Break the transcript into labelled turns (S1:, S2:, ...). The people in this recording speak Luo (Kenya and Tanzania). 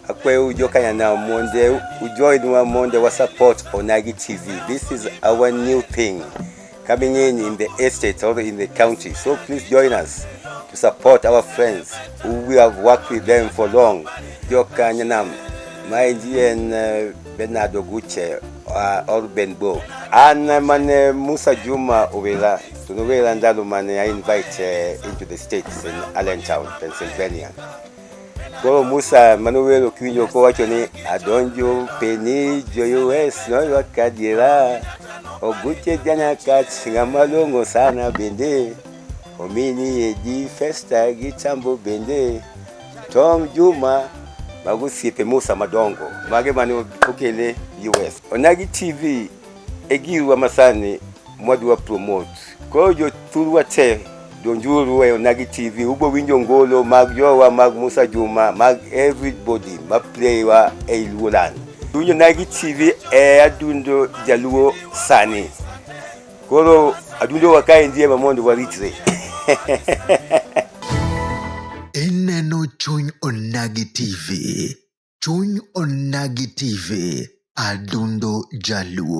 S1: Akwayou jokanyanam mondo ujoinwa mondo wa support Onagi TV. This is our new thing coming in the estate or in the county. So please join us to support our friends who we have worked with them for long. Jokanyanam, maendi en Bernard Oguche or Ben Bo. An mane Musa Juma Owera, to nowera ndalo mane I invite into the States in Allentown, Pennsylvania. Koro Musa manowero kiwinjo kowacho ni adonjo peni jo US noywak adiera Oguche janyakach ng'ama long'o sana bende omini edi Festa gi Tambo bende Tom Juma mago osiepe Musa madongo mage mane okele US. Onagi TV e girwa masani mwadwa promote. Koro jothurwa te donjuru e Onagi TV ubo winjo ngolo mag jowa mag Musa Juma mag everybody ma play wa ei Luoland. Winjo Onagi TV e adundo jaluo sani. Koro adundo wa kaendi ema mondo waritre.
S2: Ineno Chuny Onagi TV. Chuny Onagi TV. Adundo Jaluo.